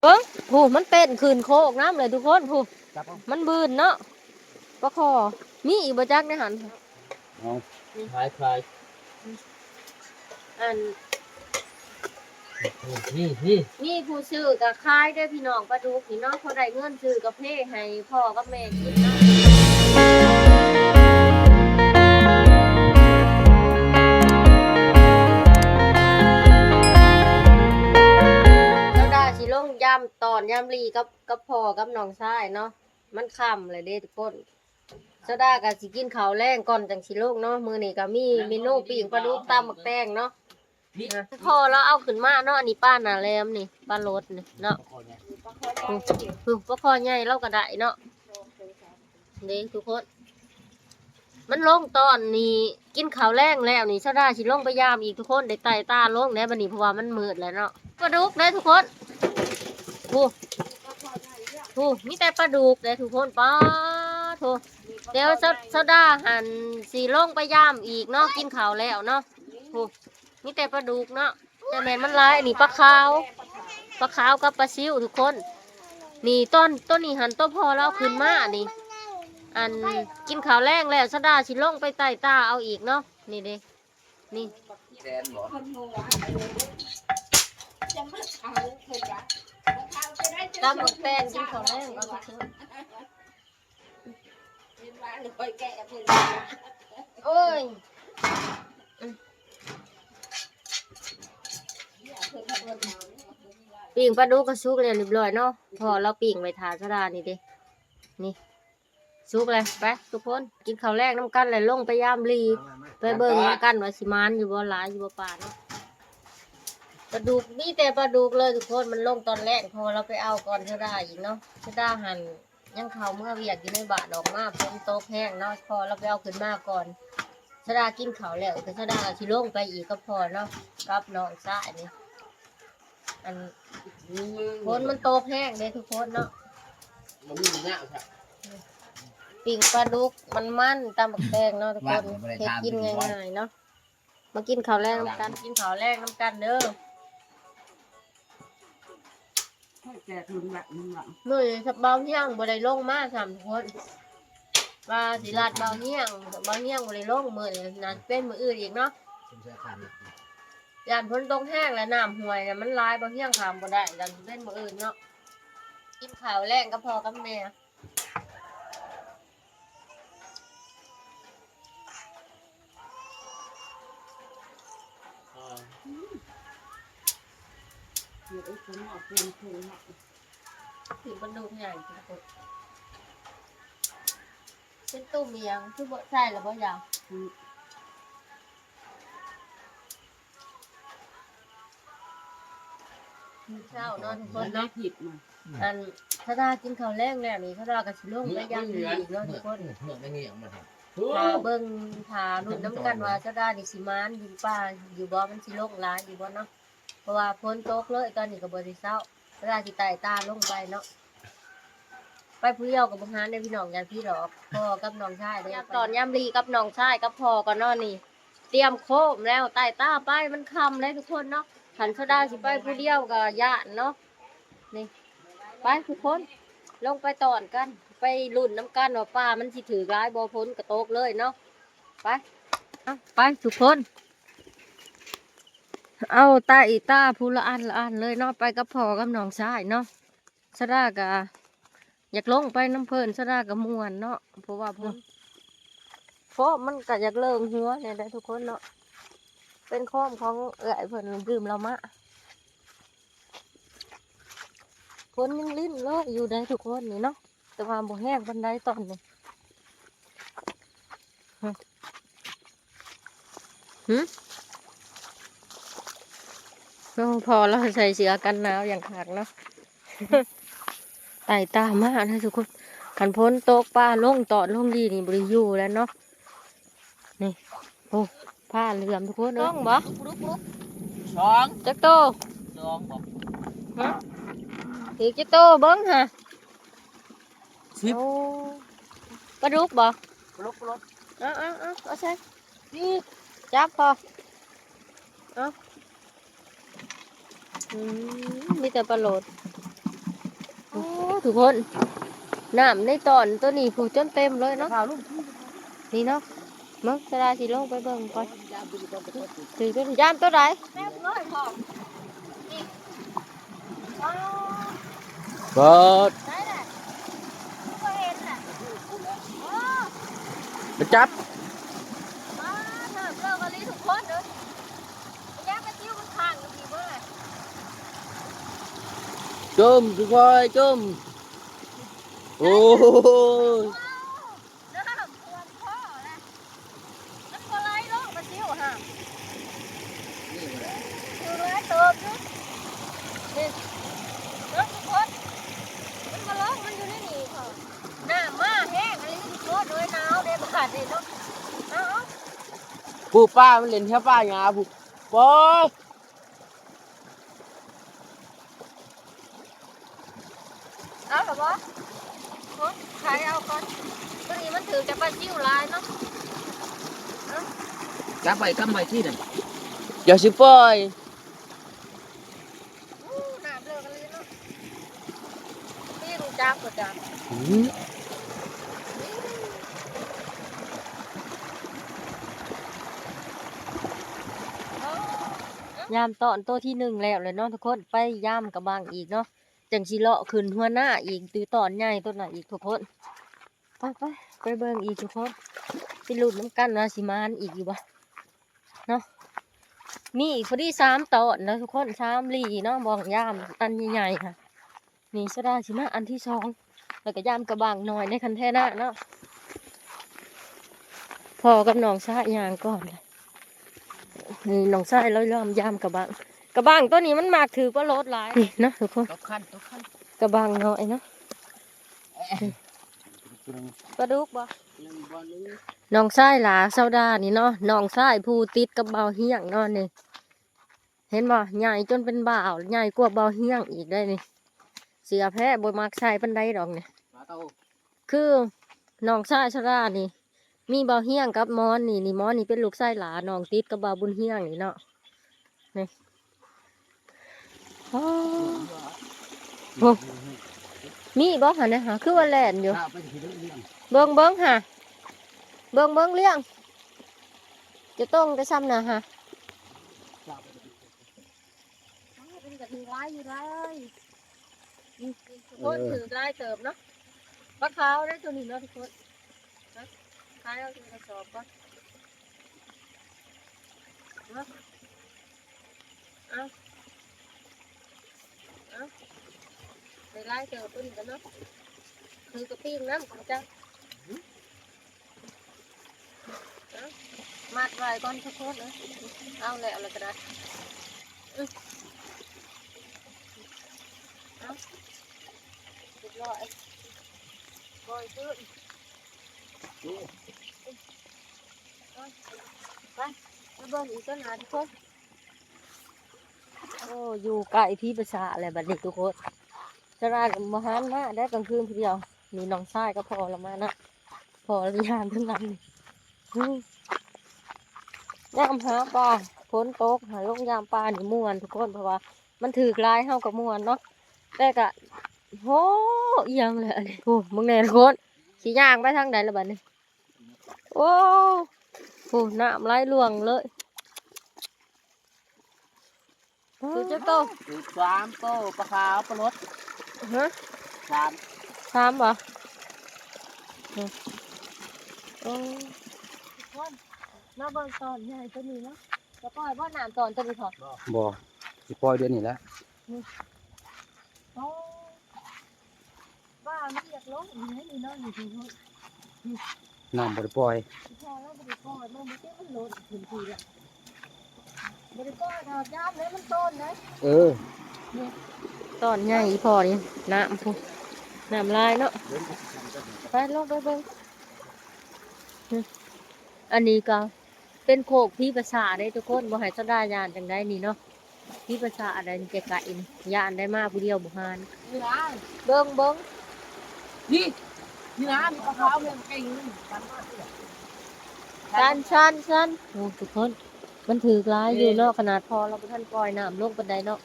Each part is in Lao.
ເບິ່ງ ຜູ້ ມັນເຕັ້ນຂຶ້ນໂຄກນຳເລີຍທຸກຄົນ ຜູ້ ຈັບເອົາ ມັນບືນເນາະ ປາຄໍ່ ມີອີກບໍ່ຈັກໃນຫັ້ນ ເອົາ ຂາຍ ຂາຍ ອັນ ນີ້ ນີ້ ມີຜູ້ຊື້ກໍຂາຍເດີ້ພີ່ນ້ອງ ປາດຸກນີ້ເນາະ ພໍໄດ້ເງິນຊື້ກາເຟໃຫ້ພໍ່ກັບແມ່ກິນເນາະ ຊາວດາຊິລົງຢາມຕອນຢາມຫຼີກັບ ກັບພໍ່ກັບນ້ອງຊາຍເນາະ ມັນຄ່ຳແລ້ວເດ້ທຸກຄົນ ຊາວດາກໍຊິກິນເຂົ້າແລງກ່ອນຈັ່ງຊິລົງເນາະ ມື້ນີ້ກໍມີເມນູປີ້ງປາດຸກ ຕຳໝາກແຕງເນາະ ພໍ່ລາວເອົາຂຶ້ນມາເນາະ ອັນນີ້ປາໜ້າແຫຼມນີ້ ປາໂລດນີ້ເນາະ ປາຄໍ່ໃຫຍ່ລາວກໍໄດ້ເນາະ ເດ້ທຸກຄົນ ມັນລົງຕອນນີ້ ກິນເຂົ້າແລງແລ້ວນີ້ ຊາວດາຊິລົງໄປຢາມອີກທຸກຄົນ ໄດ້ໄຕ່ຕາລົງແລ້ວບັດນີ້ ເພາະວ່າມັນມືດແລ້ວເນາະ ປາດຸກເດ້ທຸກຄົນ ໂອ້ ໂອ້ ມີແຕ່ປາດຸກເດ້ທຸກຄົນ ປາໂທ້ ດຽວຊາວ ຊາວດາຫັ້ນຊິລົງໄປຢາມອີກເນາະ ກິນເຂົ້າແລ້ວເນາະ ໂອ້ ມີແຕ່ປາດຸກເນາະ ແຕ່ແມ່ນມັນຫຼາຍ ນີ້ປາຂາວ ປາຂາວກັບປາຊິວທຸກຄົນ ນີ້ຕອນ ໂຕນີ້ຫັ້ນ ໂຕພໍ່ລາວເອົາຂຶ້ນມານີ້ ອັນ ກິນເຂົ້າແລງແລ້ວ ຊາວດາຊິລົງໄປໄຕ່ຕາເອົາອີກເນາະ ນີ້ເດ້ ນີ້ ແມ່ນບໍ່ ຕຳໝາກແຕງ ກິນເຂົ້າແລງເອົາທຸກຄົນ ໂອ້ຍ ປີ້ງປາດຸກກໍສຸກແລ້ວຮຽບຮ້ອຍເນາະ ພໍ່ລາວປີ້ງໄວ້ຖ້າຊາວດານີ້ເດ້ ນີ້ ສຸກແລ້ວ ໄປທຸກຄົນ ກິນເຂົ້າແລງນຳກັນ ແລ້ວລົງໄປຢາມຫຼີ ໄປເບິ່ງນຳກັນວ່າຊິໝານຢູ່ບໍ່ ຫຼາຍຢູ່ບໍ່ປາເນາະ ປາດຸກ ມີແຕ່ປາດຸກເລີຍທຸກຄົນ ມັນລົງຕອນແລງ ເພາະວ່າລາວໄປເອົາກ່ອນຊາວດາອີກເນາະ ຊາວດາຫັ້ນ ຍັງເຂົ້າເມືອວຽກຢູ່ໃນບ້ານ ອອກມາຝົນຕົກແຮງເນາະ ພໍລາວໄປເອົາຂຶ້ນມາກ່ອນ ຊາວດາກິນເຂົ້າແລ້ວ ກໍຊາວດາກໍຊິລົງໄປອີກກັບພໍ່ເນາະ ກັບນ້ອງຊາຍນີ້ ອັນ ຝົນມັນຕົກແຮງເດ້ທຸກຄົນເນາະ ບໍ່ມີມັນຍາວຊະ ປີ້ງປາດຸກມັນໆ ຕຳບັກແຕງເນາະທຸກຄົນ ເຮັດກິນງ່າຍໆເນາະ ມາກິນເຂົ້າແລງນຳກັນ ກິນເຂົ້າແລງນຳກັນເດີ ໃຫ້ແກະ ເບິ່ງລະ ເບິ່ງລະ ມື້ນີ້ເບົາຮຽງບໍ່ໄດ້ລົງມາຊ້ຳທຸກຄົນ ວ່າຊິລາດເບົາຮຽງ ເບົາຮຽງບໍ່ໄດ້ລົງ ມື້ນີ້ໜ້າຈະເປັນມື້ອື່ນອີກເນາະ ຢ້ານຝົນຕົກແຮງ ແລະນ້ຳຫ້ວຍນະມັນຫຼາຍ ເບົາຮຽງຂ້າມບໍ່ໄດ້ ຢ້ານເປັນມື້ອື່ນເນາະ ກິນເຂົ້າແລງກັບພໍ່ກັບແມ່ ກິນປາດຸກໃຫຍ່ ເປັນຕຸ່ມອີ່ຫຍັງ ຄືບໍ່ໃສ່ລະບໍ່ຢາກ ມື້ເຊົ້າເນາະທຸກຄົນເນາະ ອັນ ຊາວດາກິນເຂົ້າແລງແລ້ວນີ້ ຊາວດາກໍຊິລົງໄປຢາມອີກເນາະທຸກຄົນ ຖ້າເບິ່ງ ຖ້າລຸ້ນນຳກັນວ່າຊາວດານີ້ຊິໝານຢູ່ປ່າຢູ່ບໍ່ ມັນຊິລົງຫຼາຍຢູ່ບໍ່ເນາະ ເພາະວ່າຝົນຕົກເລີຍ ຕອນນີ້ກໍບໍ່ໄດ້ເຊົາ ຊາວດາຊິໄຕ່ຕາລົງໄປເນາະ ໄປຜູ້ດຽວກໍບໍ່ຫານເດ້ພີ່ນ້ອງ ຢ້ານຜີຫຼອກ ພໍ່ກັບນ້ອງຊາຍເດ້ ຕອນຢາມຫຼີກັບນ້ອງຊາຍກັບພໍ່ກໍເນາະນີ້ ຕຽມໂຄມແລ້ວ ໄຕ່ຕາໄປ ມັນຄ່ຳແລ້ວທຸກຄົນເນາະ ຄັນຊາວດາຊິໄປຜູ້ດຽວກໍຢ້ານເນາະ ນີ້ ໄປທຸກຄົນ ລົງໄປຕອນກັນ ໄປລຸ້ນນຳກັນວ່າປາມັນຊິຖືກຫຼາຍບໍ່ ຝົນກໍຕົກເລີຍເນາະ ໄປ ເອົາ ໄປທຸກຄົນ ເອົາໄຕ່ຕາຜູ້ລະອັນລະອັນເລີຍເນາະ ໄປກັບພໍ່ກັບນ້ອງຊາຍເນາະ ຊາດາກະຢາກລົງໄປນຳເພິ່ນ ຊາດາກະມ່ວນເນາະ ເພາະວ່າເພິ່ນ ໂຟມມັນກະຢາກເລີງຫົວແດ່ເດ້ທຸກຄົນເນາະ ເປັນໂຄມຂອງເອື້ອຍເພິ່ນຢືມລາວມາ ຝົນຍັງລິນເລີຍຢູ່ເດ້ທຸກຄົນນີ້ເນາະ ແຕ່ວ່າບໍ່ແຮງປານໃດຕອນນີ້ ຫຶ ໂອ້ ພໍ່ລາວໃສ່ເສື້ອກັນໜາວຢ່າງຄັກເນາະ ໄຕ່ຕາມມາເດີທຸກຄົນ ຄັນຝົນຕົກປາລົງຕອນລົງດີນີ້ບໍ່ໄດ້ຢູ່ແລ້ວເນາະ ນີ້ ໂອ້ ຟ້າເຫຼື້ອມທຸກຄົນເອີຍ ສອງບໍ່ ສອງ ຈັກໂຕ ສອງບໍ່ ຮະ ຖືກຈັກໂຕເບິ່ງຫາ ສິບ ໂອ້ ປາດຸກບໍ່ ປາດຸກ ປາດຸກ ເອົາ ເອົາ ເອົາ ເອົາໃສ່ ນີ້ ຈັບພໍ ເອົາ ອືມ ມີແຕ່ປາໂຫຼດ ໂອ້ ທຸກຄົນ ນ້ຳໃນຕອນໂຕນີ້ພຸ້ນ ຈົນເຕັມເລີຍເນາະ ນີ້ເນາະ. ເບິ່ງ ສະດາຊິລົງໄປເບິ່ງກ່ອນ ຖືກ ຢາມໂຕໃດ? ເປີດ ໄປຈັບ ອ້າ ນ້ຳເລີກອີ່ຫຼີທຸກຄົນເອີຍ. ຢ້ານປາຊິວມັນຂ້າງຢູ່ພີ້ເບິ່ງ ຈຸ້ມ ຄ່ອຍໆ ຈຸ້ມ. ໂອ້ຍ ນ້ຳຖ້ວມຄໍແລ້ວ ມັນບໍ່ໄຫຼລົງປາຊິວຫັ້ນ ຢູ່ຫຼາຍເຕີບຢູ່ ນີ້ ເບິ່ງທຸກຄົນ ມັນບໍ່ລົງ ມັນຢູ່ໃນນີ້ພໍ້ ນ້ຳມາແຮງອີ່ຫຼີທຸກຄົນເອີຍ. ໜາວເດ້ບາດນີ້ເນາະ ເອົາ ປູປາມັນຫຼິ້ນແຖວປ່າຫຍ້າພຸ້ນ ໂອ້ຍ. ເອົາລະບໍ່? ໂອ້ ໄຂເອົາກ່ອນ ໂຕນີ້ມັນຖືກແຕ່ປາຊິວຫຼາຍເນາະ ເອົາ ຈັບໄວ້ ກຳໄວ້ຕິນັ້ນ ຢ່າຊິປ່ອຍ. ໂອ້ ນ້ຳເລີກອີ່ຫຼີເນາະ ປີນຈັບບໍ່ຈັກ ອືມ ໂອ້ ຢາມຕອນໂຕທີໜຶ່ງແລ້ວແຫຼະເນາະທຸກຄົນ ໄປຢາມກະບັງອີກເນາະ ຈັ່ງຊິເລາະຂຶ້ນຫົວໜ້າອີກ ຢູ່ຕອນໃຫຍ່ໂຕນັ້ນອີກທຸກຄົນ. ໄປ ໄປ ໄປເບິ່ງອີກທຸກຄົນ ໄປລຸ້ນນຳກັນວ່າຊິມານອີກຢູ່ບໍ່ເນາະ. ມີພໍດີສາມຕອນເນາະທຸກຄົນ ສາມຫຼີເນາະ ບ່ອນຢາມອັນໃຫຍ່ໆ ຫັ້ນ ນີ້ສະດາຊິມາອັນທີສອງ ແລ້ວກະຢາມກະບັງໜ້ອຍໃນຄັນແທນາເນາະ. ພໍ່ກັບນ້ອງຊາຍຍ່າງກ່ອນ ນີ້ນ້ອງຊາຍລາວຍາມ ຍາມກະບັງ ກະບັງໂຕນີ້ມັນມັກຖືກປາໂຫຼດຫຼາຍ ນີ້ເນາະທຸກຄົນ ຕົກຄັນ ຕົກຄັນ ກະບັງນ້ອຍເນາະ ປາດຸກບໍ່? ນ້ອງຊາຍຫຼາຊາວດານີ້ເນາະ ນ້ອງຊາຍຜູ້ຕິດກັບບ່າວຮຽງເນາະນີ້ ເຫັນບໍ່? ໃຫຍ່ຈົນເປັນບ່າວ ໃຫຍ່ກວ່າບ່າວຮຽງອີກໄດ໋ນີ້ ເສື້ອແພະບໍ່ມັກໃສ່ປານໃດດອກນີ້ ຄືນ້ອງຊາຍຊາລານີ້ ມີບ່າວຮຽງກັບໝອນນີ້ ນີ້ໝອນນີ້ເປັນລູກຊາຍຫຼາ ນ້ອງຕິດກັບບ່າວບຸນຮຽງນີ້ເນາະ ນີ້ ໂອ້ ໂອ້ ມີບໍ່ຫັ້ນນະ ຄືວ່າແລ່ນຢູ່ ເບິ່ງ ເບິ່ງຫາ ເບິ່ງ ເບິ່ງລ້ຽງ ຈະຕົງແຕ່ຊ່ຳນະຫາ. ອ້າວ ເພິ່ນກະຖືກຫຼາຍຢູ່ໄດ໋ ນີ້ທຸກຄົນ ເອີ ຖືກຫຼາຍເຕີບເນາະ ປາຂາວເດ້ໂຕນີ້ເນາະທຸກຄົນ ຂາຍເອົາໃສ່ກະສອບກ່ອນເນາະ ເອົາ ເອົາ ໄດ້ຫຼາຍເຕີບໂຕນີ້ກະເນາະ ຖືກກະປີ້ງນຳກະຈັກ. ເອົາ ມັດໄວ້ກ່ອນທຸກຄົນເອີຍ ເອົາແລ້ວລະກະໄດ້ ອື ເອົາ ຮຽບຮ້ອຍ ປ່ອຍຄືນ ເອົາ ໄປ ໄປເບິ່ງອີກຕົວໜ້າທຸກຄົນ. ໂອ້ ຢູ່ໃກ້ຜີປາສາດແລ້ວບັດນີ້ທຸກຄົນ ສາລາກະບໍ່ຫັນມາໄດ້ກາງຄືນຜູ້ດຽວ ມີນ້ອງຊາຍກັບພໍ່ລະມານະ ພໍ່ລະຍາມເທິງຫຼັງນີ້ ຍາມຫາປາ ຝົນຕົກຫາລົງຍາມປານີ້ມ່ວນທຸກຄົນ ເພາະວ່າມັນຖືກຫຼາຍເຮົາກະມ່ວນເນາະ ແຕ່ກະ ໂຫ ອີ່ຫຍັງແຫຼະອັນນີ້ ໂອ້ ເບິ່ງແດ່ທຸກຄົນ ຊິຍ່າງໄປທາງໃດລະບັດນີ້ ໂອ້ ໂອ້ ນ້ຳໄຫຼຫຼວງເລີຍ. ຖືກຈັກໂຕ? ຖືກສາມໂຕ ປາຂາວ ປາໂຫຼດ ຮະ ສາມ ສາມບໍ່? ຮະ ໂອ້ ທຸກຄົນ ມາເບິ່ງຕອນໃຫຍ່ໂຕນີ້ເນາະ ຈະປ່ອຍບໍ່ນ້ຳຕອນໂຕນີ້ພໍ? ບໍ່ ຊິປ່ອຍດຽວນີ້ແຫຼະ ນີ້ ໂອ້ ວ່າມັນຢາກລົງອີກແລ້ວນີ້ເນາະ ນີ້ ນີ້ ນີ້ ນ້ຳບໍ່ໄດ້ປ່ອຍ ອີ່ພໍ່ລາວບໍ່ໄດ້ປ່ອຍ ມັນບໍ່ເຈັບ ມັນໂຫຼດຂຶ້ນພີ້ລະ ບໍ່ໄດ້ປ່ອຍດອກ ຢ້ານເດ້ ມັນໂຕນເດ້ ເອີ ນີ້ ຕອນໃຫຍ່ອີ່ພໍ່ນີ້ ນ້ຳພຸ້ນ ນ້ຳຫຼາຍເນາະ ໄປລົງໄປເບິ່ງ ນີ້ ອັນນີ້ກະ ເປັນໂຄກຜີປາສາດເດ້ທຸກຄົນ ບໍ່ໃຫ້ສາວດາຢ້ານຈັ່ງໃດນີ້ເນາະ ຜີປາສາດໃດນີ້ ໃກ້ໆນີ້ ຢ້ານໄດ້ ມາຜູ້ດຽວບໍ່ຫານ ເບິ່ງ ເບິ່ງ ນີ້ ນີ້ນະ ມີປາຂາວແມ່ນເກັ່ງ ຊັນ ຊັນ ຊັນ ໂອ້ ທຸກຄົນ ມັນຖືກຫຼາຍຢູ່ເນາະ ຂະໜາດພໍ່ລາວບໍ່ທັນປ່ອຍນ້ຳລົງປານໃດເນາະ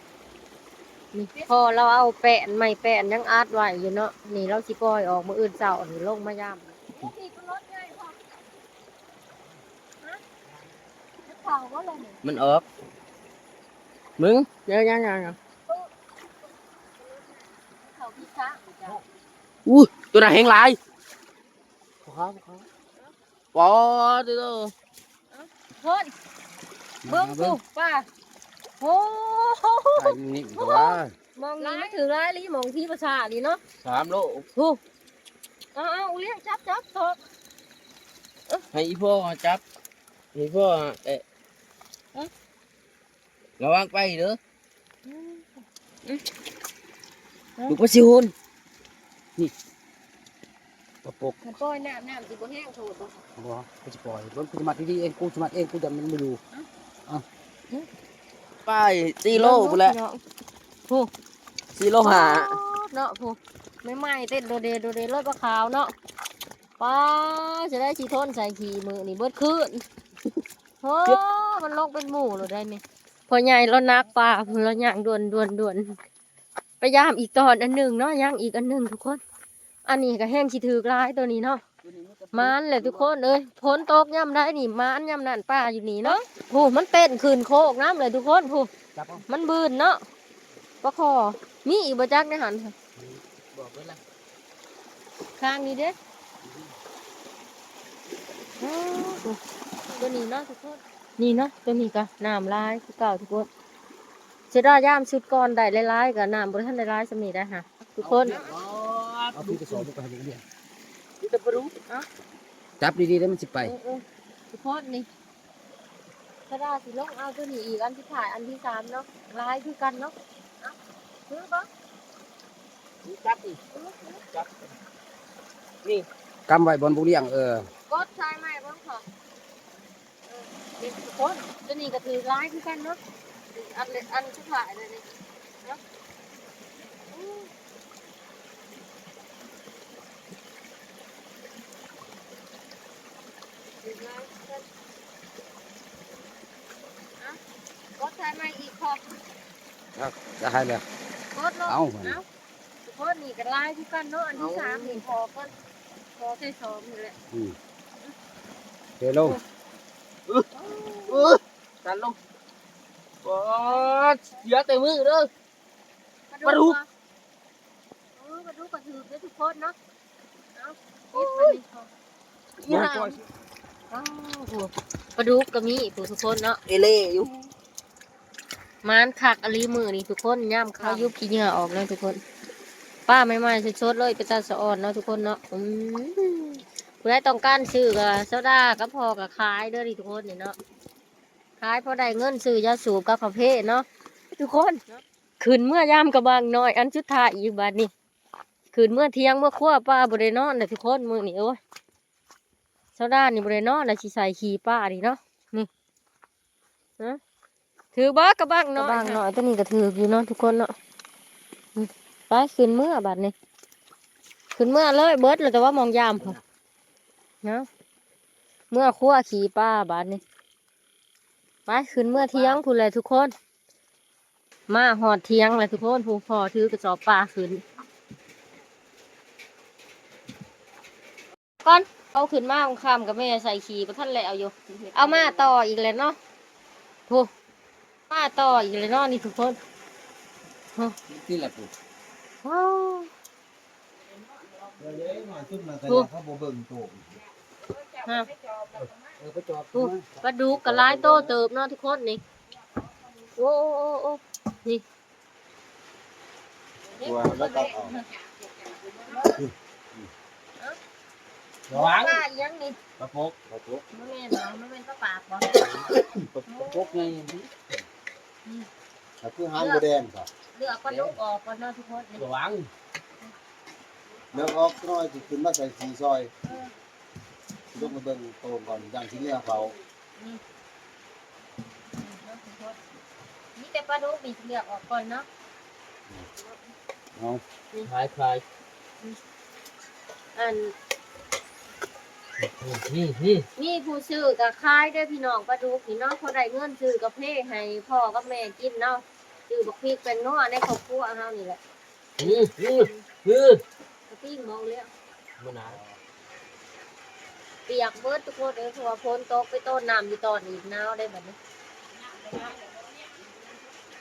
ນີ້ ພໍ່ລາວເອົາແປ້ນ ໄມ້ແປ້ນຍັງອັດໄວ້ຢູ່ເນາະ. ນີ້ລາວຊິປ່ອຍອອກມື້ອື່ນເຊົ້ານີ້ ລົງມາຢາມ. ມັນອອກ ມຶງ ຍັງ ຍັງ ຍັງ ຍັງ. ອູ້ຍ ຕົວນັ້ນແຮງຫຼາຍ. ບໍ່ເຂົ້າ ບໍ່ເຂົ້າ. ປາດຕິໂຕ ເອີ ໂພດ ເບິ່ງ ເບິ່ງ ພຸ້ນ ປາ ໂອ້ ໄປນີ້ກໍວ່າ ມອງນີ້ມັນຖືກຫຼາຍອີ່ຫຼີ ມອງທີ່ພາສານີ້ເນາະ ສາມໂລ ພຸ້ນ. ເອົາໆ ອຸລ້ຽງ ຈັບ ຈັບ ຊອກ ເອີ ໃຫ້ອີ່ພໍ່ຈັບ ໃຫ້ພໍ່ ເອະ ຮະ ລະວັງໄປເດີ. ອືມ ອືມ ລູກປາຊິໂຫນ ນີ້ ປາປົກ. ຄັນປ່ອຍນ້ຳ ນ້ຳຊິບໍ່ແຮງໂພດບໍ່? ບໍ່ ກູຊິປ່ອຍ ເບິ່ງ ກູຊິມັດດີໆເອງ ກູຊິມັດເອງ ກູຢ້ານມັນບໍ່ຢູ່. ເອົ້າ ເອົ້າ ອືມ ໄປສີ່ໂລພຸ້ນແຫຼະ ພຸ້ນ ສີ່ໂລຫ້າ ໂອ້ ເນາະ ພຸ້ນ ໃໝ່ໆ ເຕັ້ນໂດເດໂດເດເລີຍ ປາຂາວເນາະ. ປາ ຈະໄດ້ຊິທົນໃສ່ຂີ້ມື້ນີ້ເບິດຄືນ. ໂອ້ ມັນລົງເປັນໝູ່ໂລດໄດ໋ນີ້. ພໍ່ໃຫຍ່ລາວໜັກປາ ລາວຍ່າງດ່ວນໆໆ ໄປຢາມອີກຕອນອັນໜຶ່ງເນາະ ຍັງອີກອັນໜຶ່ງທຸກຄົນ. ອັນນີ້ກໍແຮງຊິຖືກຫຼາຍໂຕນີ້ເນາະ ມານແຫຼະທຸກຄົນເອີຍ. ຝົນຕົກຍາມໃດນີ້ ມານຍາມນັ້ນ ປາຢູ່ນີ້ເນາະ. ພຸ້ນ ມັນເຕັ້ນຂຶ້ນໂຄກນຳເລີຍທຸກຄົນ ພຸ້ນ ມັນບືນເນາະ. ປາຄໍ່ ມີອີກບໍ່ຈັກໃນຫັ້ນ ບອກເບິດລະ ຂ້າງນີ້ເດ້. ໂອ້ ໂຕນີ້ເນາະທຸກຄົນ ນີ້ເນາະ ໂຕນີ້ກະນ້ຳຫຼາຍຄືເກົ່າທຸກຄົນ. ເສຍດາຍ ຍາມຊຸດກ່ອນໄດ້ຫຼາຍໆ ກະນ້ຳບໍ່ທັນໄດ້ຫຼາຍສ່ຳນີ້ໄດ໋ຫະທຸກຄົນ. ເອົາທີ່ກະສອບໄປໃຫ້ເບິ່ງເດ້ ມີແຕ່ປາດຸກ. ເອົາ ຈັບດີໆ ແລ້ວມັນຊິໄປ ເອີໆ ທຸກຄົນນີ້. ສະດາຊິລົງເອົາໂຕນີ້ອີກ ອັນສຸດທ້າຍ ອັນທີສາມເນາະ ຫຼາຍຄືກັນເນາະ. ເອົາ ຖືບໍ່? ຈັບນີ້ ຈັບນີ້ ກຳໄວ້ບ່ອນບໍ່ລ້ຽງ. ເອີ ກົດສາຍໄມ້ເບິ່ງເຖາະ. ເອີ ເດັກທຸກຄົນ ໂຕນີ້ກໍຖືກຫຼາຍຄືກັນເນາະ ອັນ ອັນສຸດທ້າຍເລີຍນີ້. ເນາະ ຖືກຫຼາຍຄືກັນ. ເອົາ ກົດສາຍໄມ້ອີກພໍ ເອົາ ຈະໃຫ້ແລ້ວ ກົດລົງ. ເອົາ ເອົາ ທຸກຄົນ ນີ້ກໍຫຼາຍຄືກັນເນາະ ອັນທີສາມນີ້ ພໍກ່ອນ ພໍໃສ່ສອງນີ້ແຫຼະ. ອືມ ເທລົງ ເອີ ເອີ ດັນລົງ. ປາດ ເສຍແຕ່ມືເດີ ປາດຸກ. ເອີ ປາດຸກກໍຖືກເດ້ທຸກຄົນເນາະ. ເອົາ ເກັບໄວ້ນີ້ກ່ອນ. ປາດຸກກໍມີຜູ້ທຸກຄົນເນາະ ເອເລ່ຢູ່. ມານຄັກອີ່ຫຼີມື້ນີ້ທຸກຄົນ ຍາມຄ່ຳ ເອົາຢຸບຂີ້ເຫຍື້ອອອກເນາະທຸກຄົນ. ປາໃໝ່ໆ ສົດໆ ເລີຍ ເປັນຕາສະອອນເນາະທຸກຄົນເນາະ. ອືມ ຜູ້ໃດຕ້ອງການຊື້ກໍ ສາວດາກັບພໍ່ກໍຂາຍເດີນີ້ທຸກຄົນນີ້ເນາະ. ຂາຍພໍໄດ້ເງິນຊື້ຢາສູບກັບກາເຟເນາະທຸກຄົນ. ຂຶ້ນເມືອຢາມກະບັງນ້ອຍ ອັນສຸດທ້າຍອີກບາດນີ້. ຂຶ້ນເມືອຖຽງເມືອຄົວ ປາບໍ່ໄດ້ນອນແຫຼະທຸກຄົນມື້ນີ້. ໂອ້ຍ ສາວດານີ້ບໍ່ໄດ້ນອນແຫຼະ ຊິໃສ່ຂີ້ປານີ້ເນາະ. ນີ້ ຮະ ຖືກບໍ່ກະບັງນ້ອຍ? ກະບັງນ້ອຍ ໂຕນີ້ກະຖືກຢູ່ເນາະທຸກຄົນເນາະ. ນີ້ ໄປ ຂຶ້ນເມືອບາດນີ້ ຂຶ້ນເມືອເລີຍ. ເບິດແລ້ວແຕ່ວ່າໝ່ອງຢາມພຸ້ນເນາະ ເມືອຄົວຂີ້ປາບາດນີ້. ໄປ ຂຶ້ນເມືອຖຽງພຸ້ນແຫຼະທຸກຄົນ. ມາຮອດຖຽງແລ້ວທຸກຄົນ ຜູ້ພໍ່ຖືກະສອບປາຂຶ້ນກ່ອນ. ເອົາຂຶ້ນມາຄ່ຳໆ ກະແມ່ໃສ່ຂີ້ບໍ່ທັນແລ້ວຢູ່. ເອົາມາຕໍ່ອີກແລ້ວເນາະ ຜູ້ ມາຕໍ່ອີກແລ້ວເນາະ ນີ້ທຸກຄົນ. ນີ້ແຫຼະຜູ້ ວ້າວ ເອີ ມາຈຸດນັ້ນກະ ໂອ້ ເຂົາບໍ່ເບິ່ງໂຕ ຮະ ເອີ ໄປຈອບ ໂອ້ ມາ ປາດຸກກະຫຼາຍໂຕເຕີບເນາະທຸກຄົນນີ້. ໂອ້ ໂອ້ ໂອ້ ໂອ້ ນີ້ ວ່າແລ້ວກໍເອົາ ລະວັງ ປາອີ່ຫຍັງນີ້? ປາປົກ ປາປົກ ບໍ່ແມ່ນຫວາ? ມັນແມ່ນປາປາກບໍ່? ປາ ປາປົກໃຫຍ່ນີ້ ອືມ ກໍຄືຫາງບໍ່ແດງກໍ ເລືອກປາດຸກອອກກ່ອນເນາະທຸກຄົນ. ລະວັງ ເລືອກອອກໜ້ອຍ ຊິຂຶ້ນມາໃສ່ສີຊອຍ. ເອີ ລົງມາເບິ່ງໂຕກ່ອນ ຢ່າງຊິເມືອເຝົ້າ. ອືມ ອືມ ເນາະທຸກຄົນ ມີແຕ່ປາດຸກນີ້ຊິເລືອກອອກກ່ອນເນາະ. ເອົາ ນີ້ ຂາຍ ຂາຍ ອັນ ນີ້ ນີ້ ມີຜູ້ຊື້ກໍຂາຍເດີພີ່ນ້ອງ ປາດຸກນີ້ເນາະ ພໍໄດ້ເງິນຊື້ກາເຟໃຫ້ພໍ່ກັບແມ່ກິນເນາະ. ຊື້ບັກພິກແປ້ງນົວໃນຄອບຄົວເຮົານີ້ແຫຼະ. ອື ອື ອື ກະປີ້ງເມົາແລ້ວ ບໍ່ໜາວ ປຽກເບິດທຸກຄົນເອີຍ ເພາະວ່າຝົນຕົກໄປຕົ້ນນ້ຳຢູ່ຕອນອີກ ໜາວເດ້ບັດນີ້.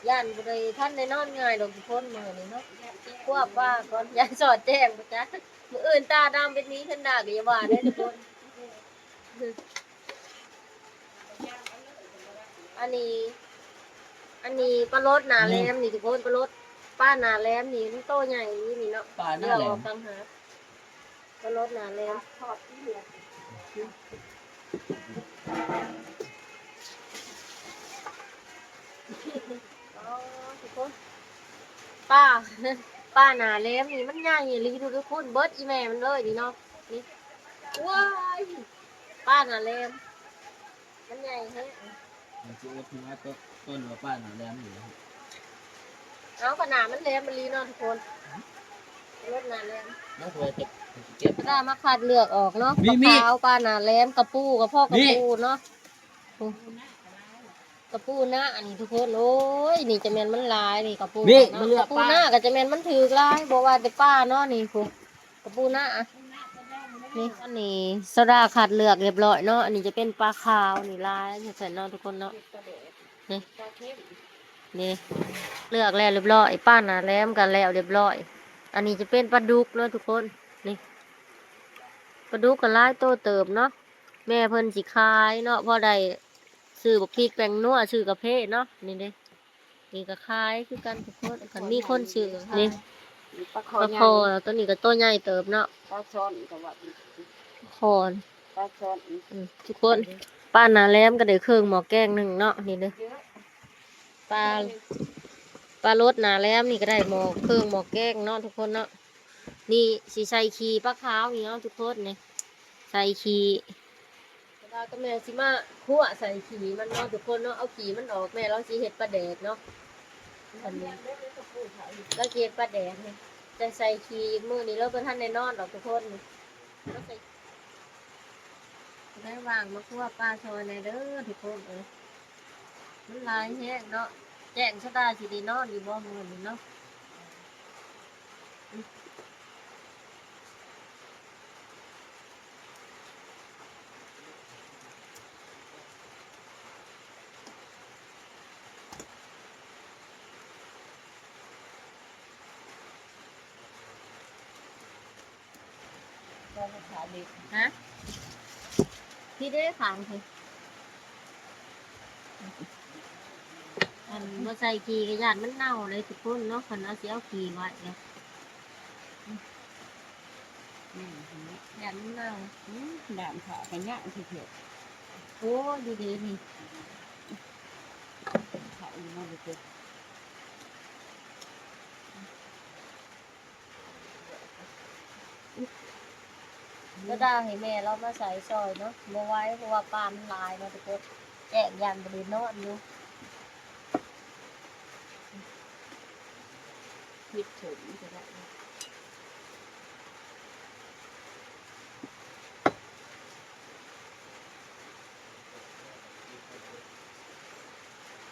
ຢ້ານບໍ່ໄດ້ທັນໄດ້ນອນງ່າຍດອກທຸກຄົນມື້ນີ້ເນາະ ຄວ້າປາກ່ອນ ຢ້ານສອດແຈ້ງບໍ່ຈັກ ມື້ອື່ນຕາດຳເປັນໝີແພນດ້າກະຢ່າວ່າເດີທຸກຄົນ. ອັນນີ້ ອັນນີ້ປາໂລດໜ້າແຫຼມນີ້ທຸກຄົນ ປາໂລດ ປາໜ້າແຫຼມນີ້ມັນໂຕໃຫຍ່ອີ່ຫຼີນີ້ເນາະ ປາໜ້າແຫຼມ ເລືອກອອກຕ່າງຫາກ ປາໂລດໜ້າແຫຼມ. ອໍ ທຸກຄົນ ປາ ປາໜ້າແຫຼມນີ້ມັນໃຫຍ່ອີ່ຫຼີທຸກຄົນ ເບິດອີ່ແມ່ມັນເລີຍນີ້ເນາະ ນີ້ ວ້າຍ ປາໜ້າແຫຼມ ມັນໃຫຍ່ແຮງ ມັນຊິເອີ້ນວ່າຕົ້ນ ຕົ້ນວ່າປາໜ້າແຫຼມຢູ່. ເອົາ ກະໜ້າມັນແຫຼມອີ່ຫຼີເນາະທຸກຄົນ ປາໂລດໜ້າແຫຼມ ມັນກໍເກັບ ເກັບ ກະມາຄັດເລືອກອອກເນາະ ມີ ມີ ປາຂາວ ປາໜ້າແຫຼມ ກະປູ ກະເພາະກະປູເນາະ ໂອ້ ກະປູນາອັນນີ້ທຸກຄົນ ໂອ້ຍ ນີ້ຈະແມ່ນມັນຫຼາຍນີ້ ກະປູ ນີ້ ເນາະ ມາເລືອກ ກະປູນາ ປາ ກະຈະແມ່ນມັນຖືກຫຼາຍ ບໍ່ວ່າແຕ່ປາເນາະ ນີ້ພຸ້ນ ກະປູນາ ນີ້ ອັນນີ້ໂຊດາຄັດເລືອກຮຽບຮ້ອຍເນາະ ອັນນີ້ຈະເປັນປາຂາວນີ້ຫຼາຍ ຈັ່ງຊັ້ນເນາະທຸກຄົນເນາະ ນີ້ ນີ້ ເລືອກແລ້ວຮຽບຮ້ອຍ ປາໜ້າແຫຼມກະແລ້ວຮຽບຮ້ອຍ ອັນນີ້ຈະເປັນປາດຸກເນາະທຸກຄົນ ນີ້ ປາດຸກກະຫຼາຍໂຕເຕີບເນາະ. ແມ່ເພິ່ນຊິຂາຍເນາະ ພໍໄດ້ຊື້ບັກພິກແປ້ງນົວ ຊື້ກາເຟເນາະ ນີ້ເດ້ ນີ້ກະຂາຍຄືກັນທຸກຄົນ ຄັນມີຄົນຊື້ ນີ້ ປາຄໍ ປາຄໍ ໂຕນີ້ກະໂຕໃຫຍ່ເຕີບເນາະ ປາຊ່ອນກະວ່າ ປາຄ່ອນ ປາຊ່ອນ ອື ທຸກຄົນ ປາໜ້າແຫຼມກະໄດ້ເຄິ່ງໝໍ້ແກງໜຶ່ງເນາະ ນີ້ເດ້ ປາ ປາໂລດໜ້າແຫຼມນີ້ກະໄດ້ໝໍ້ ເຄິ່ງໝໍ້ແກງເນາະທຸກຄົນເນາະ. ນີ້ຊິໃສ່ຂີ້ປາຂາວນີ້ເນາະທຸກຄົນ ນີ້ ໃສ່ຂີ້ ລາວກັບແມ່ຊິມາຂົ້ວໃສ່ຂີ້ມັນເນາະທຸກຄົນເນາະ ເອົາຂີ້ມັນອອກ ແມ່ລາວຊິເຮັດປາແດກເນາະ ອັນນີ້ລາວຊິເຮັດປາແດກນີ້ ຈະໃສ່ຂີ້ ມື້ນີ້ລາວບໍ່ທັນໄດ້ນອນດອກທຸກຄົນ ນີ້ລາວໃສ່ ຜູ້ໃດວ່າງມາຂົ້ວປາຊ່ອຍແດ່ເດີທຸກຄົນເອີຍ ມັນຫຼາຍແຮງເນາະ ແຈ້ງຊະດາຊິໄດ້ນອນຢູ່ບໍ່ມື້ນີ້ເນາະ. ຮະ ພີ້ເດ້ຂ້າງພີ້ ອັນບໍ່ໃສ່ຂີ້ກະຢ້ານມັນເນົ່າເລີຍທຸກຄົນເນາະ ຄັນວ່າຊິເອົາຂີ້ໄວ້ເລີຍ ຢ້ານມັນເນົ່າ ອື ດ້ານຜ້າກະຍາວຊິເຖາະ ໂອ້ຍ ດີໆ ນີ້ ເຂົາຢູ່ນຳເລີຍ. ກະດາໃຫ້ແມ່ລາວມາໃສ່ຊ່ອຍເນາະ ບໍ່ໄຫວ ເພາະວ່າປາມັນຫຼາຍເນາະທຸກຄົນ ແຈ້ງຢ້ານບໍ່ໄດ້ນອນຢູ່ ເຮັດຖົງກະໄດ້.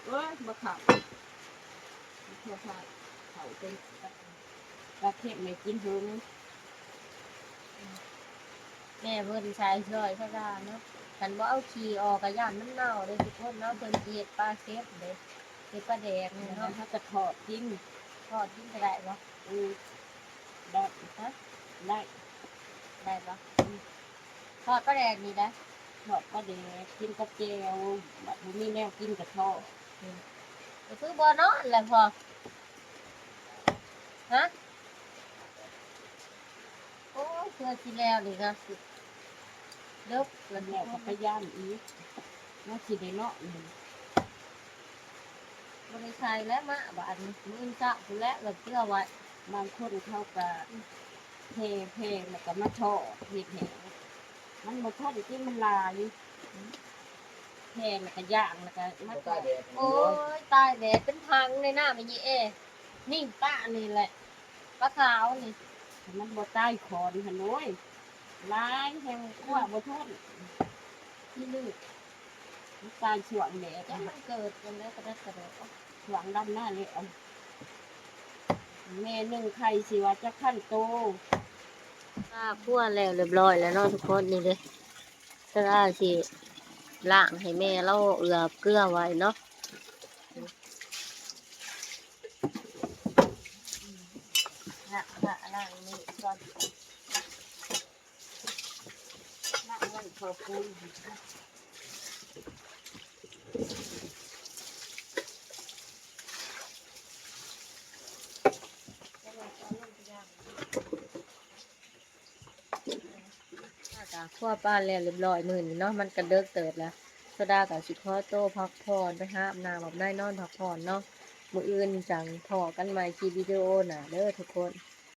ໂອ້ຍ ບໍ່ເຂົ້າ ເຂົ້າ ເຂົ້າເປັນ ປາເຄັມແມ່ກິນເຫິງ ແມ່ເພິ່ນໃສ່ຊ່ອຍຊະດາເນາະ ຄັນບໍ່ເອົາຂີ້ອອກກະຢ້ານມັນເນົ່າເດ້ທຸກຄົນເນາະ ເພິ່ນຊິເຮັດປາເຄັມເດ້ ເຮັດປາແດກນີ້ເນາະ ເຮົາກະທອດກິນ ທອດກິນກະໄດ້ບໍ່? ອື ໄດ້ ຮະ ໄດ້ ໄດ້ບໍ່? ອື ທອດປາແດກນີ້ໄດ້ ທອດປາແດກ ກິນກັບແຈ່ວ ບັດບໍ່ມີແນວກິນກະທອດ ອື ກະຄືບໍ່ນອນແຫຼະພໍ່ ຮະ ໂອ້ຍ ເພື່ອຊິແລ້ວນີ້ກະ ເດິກແລ້ວ ແລ້ວກະໄປຢ້ານອີກ ຍັງຊິໄດ້ເນາະ ບໍ່ໄດ້ໃສ່ແລ້ວ ມາບາດນີ້ ມື້ອື່ນເຊົ້າພຸ້ນແຫຼະ ແລ້ວເຈື່ອໄວ້ ບາງຄົນເຂົາກະ ແຜ່ ແຜ່ແລ້ວກະມາທອດ ເຮັດແຫ້ງ ມັນບໍ່ທັນກິນ ມັນຫຼາຍ ແຜ່ແລ້ວກະຍ່າງ ແລ້ວກະມາທອດ ໂອ້ຍ ຕາຍແດດ ເປັນຖັງເລີຍນະ ແມ່ເຍ ນີ້ປານີ້ແຫຼະ ປາຂາວນີ້ ມັນບໍ່ຕາຍ ຂອນຫັ້ນໂອຍ ຫຼາຍແຮງ ຂົ້ວບໍ່ທົນ ມີລູກ ມັນຕາຍຊ່ວງແດດ ຈັກມັນເກີດຈັ່ງໃດ ກະດັກກະດໍ. ຫວັງດຳໜ້າເລີຍ ແມ່ໜຶ່ງໄຂ່ຊິວ່າຈັກພັນໂຕ. ລາຄົວແລ້ວຮຽບຮ້ອຍແລ້ວເນາະທຸກຄົນ. ນີ້ເດ້ ສະດາຊິລ້າງໃຫ້ແມ່ລາວເອືອເກືອໄວ້ເນາະ. ລະ ລະ ລ້າງນີ້ກ່ອນ ລະໄວ້ເຂົ້າປຸງ. ລາກະຄົວປາແລ້ວຮຽບຮ້ອຍ. ມື້ນີ້ເນາະ ມັນກະເດິກເຕີບແລ້ວ ສະດາກະຊິຂໍໂຕພັກຜ່ອນ ໄປຫາອາບນ້ຳອາບໃນນອນພັກຜ່ອນເນາະ. ມື້ອື່ນຈັ່ງພໍ້ກັນໃໝ່ຄລິບວິດີໂອໜ້າເດີທຸກຄົນ.